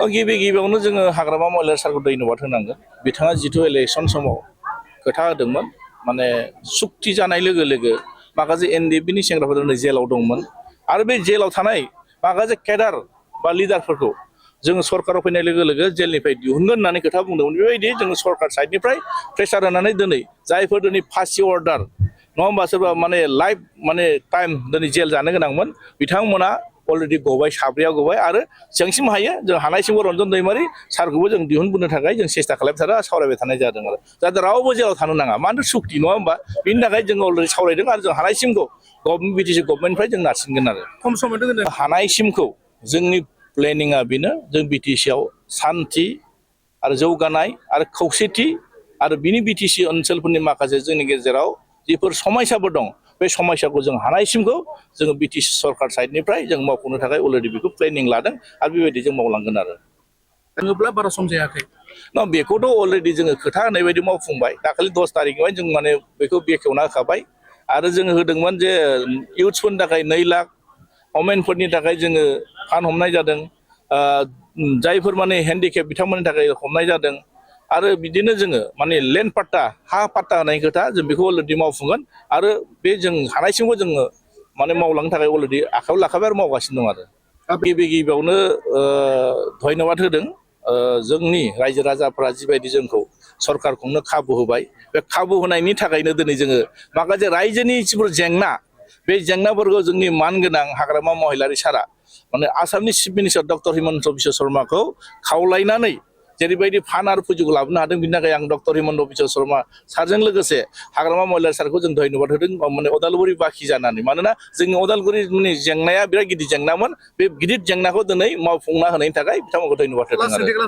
गिबि गिबियावनो जोङो हाग्रामा महिलारी सारखौ धन्यबाद होनांगोन बिथाङा जिथु इलेक्सन समाव खोथा होदोंमोन माने सुक्ति जानाय लोगो लोगो माखासे एनडिएफबिनि सेंग्राफोर दिनै जेलाव दंमोन आरो बे जेलाव थानाय माखासे केडार बा लिडारफोरखौ जोङो सरकाराव फैनाय लोगो लोगो जेलनिफ्राय दिहुनगोन होननानै खोथा बुंदोंमोन बेबायदि जोङो सरकार साइडनिफ्राय प्रेसार होनानै दिनै जायफोर दिनै फासि अर्डार नङा होमबा सोरबा माने लाइफ माने टाइम दिनै जेल जानो गोनांमोन बिथांमोना अलरेडि गबाय साब्रैया गबाय आरो जोंसिम हायो जों हानायसिमबो रन्जन दैमारि सारखौबो जों दिहुनबोनो थाखाय जों सेस्था खालामबाय थादों सावरायबाय थानाय जादों आरो जाहाथे रावबो जेराव थानो नाङा मानो सुक्ति नङा होमबा बिनि थाखाय जों अलरेडि सावरायदों आरो जों हानायसिमखौ गभर्नमेन्ट बिटिसि गभर्नमेन्टनिफ्राय जों नारसिनगोन आरो खम समय दोङो हानायसिमखौ जोंनि प्लेनिंआ बेनो जों बिटिसिआव सान्थि आरो जौगानाय आरो खौसेथि आरो बिनि बिटिसि ओनसोलफोरनि माखासे जोंनि गेजेराव जिफोर समस्याफोर दं बे समस्याखौ जों हानायसिमखौ जोङो बिटिसि सरकार साइडनिफ्राय जों मावफुंनो थाखाय अलरेडि बेखौ प्लेनिं लादों आरो बेबायदि जों मावलांगोन आरो थाङोब्ला बारा सम जायाखै ना बेखौथ' अलरेडि जोङो खोथा होनाय बायदि मावफुंबाय दाखालि 10 तारिखनिफ्राय जों माने बेखौ बेखेवना होखाबाय आरो जोङो होदोंमोन जे इउथ्सफोरनि थाखाय 2 लाख वमेनफोरनि थाखाय जोङो फान्ड हमनाय जादों जायफोर माने हेन्डिकेप बिथांमोननि थाखाय हमनाय जादों आरो बिदिनो जोङो माने लेन्ड पाट्टा हा पाट्टा होनाय खोथा जों बेखौ अलरेडि मावफुंगोन आरो बे जों हानायसिमबो जोङो माने मावलांनो थाखाय अलरेडि आखायाव लाखाबाय आरो मावगासिनो दं आरो गिबि गिबियावनो धन्यबाद होदों जोंनि रायजो राजाफ्रा जिबायदि जोंखौ सरकार खुंनो खाबु होबाय बे खाबु होनायनि थाखायनो दिनै जोङो माखासे रायजोनि जिफोर जेंना बे जेंनाफोरखौ जोंनि मानगोनां हाग्रामा महिलारी सारा माने आसामनि chief minister doctor Himanta Biswa शर्माखौ खावलायनानै जेरैबायदि फान्ड आरो पुजिखौ लाबोनो हादों बिनि थाखाय आं डक्टर हिमन्त बिश्व शर्मा सारजों लोगोसे हाग्रामा महिलारी सारखौ जों धन्यबाद होदों माने उदालगुरि बाखि जानानै मानोना जोंनि उदालगुरिनि जेंनाया बिराद गिदिर जेंनामोन बे गिदिर जेंनाखौ दिनै मावफुंना होनायनि थाखाय बिथांमोनखौ धन्यबाद होदों आरो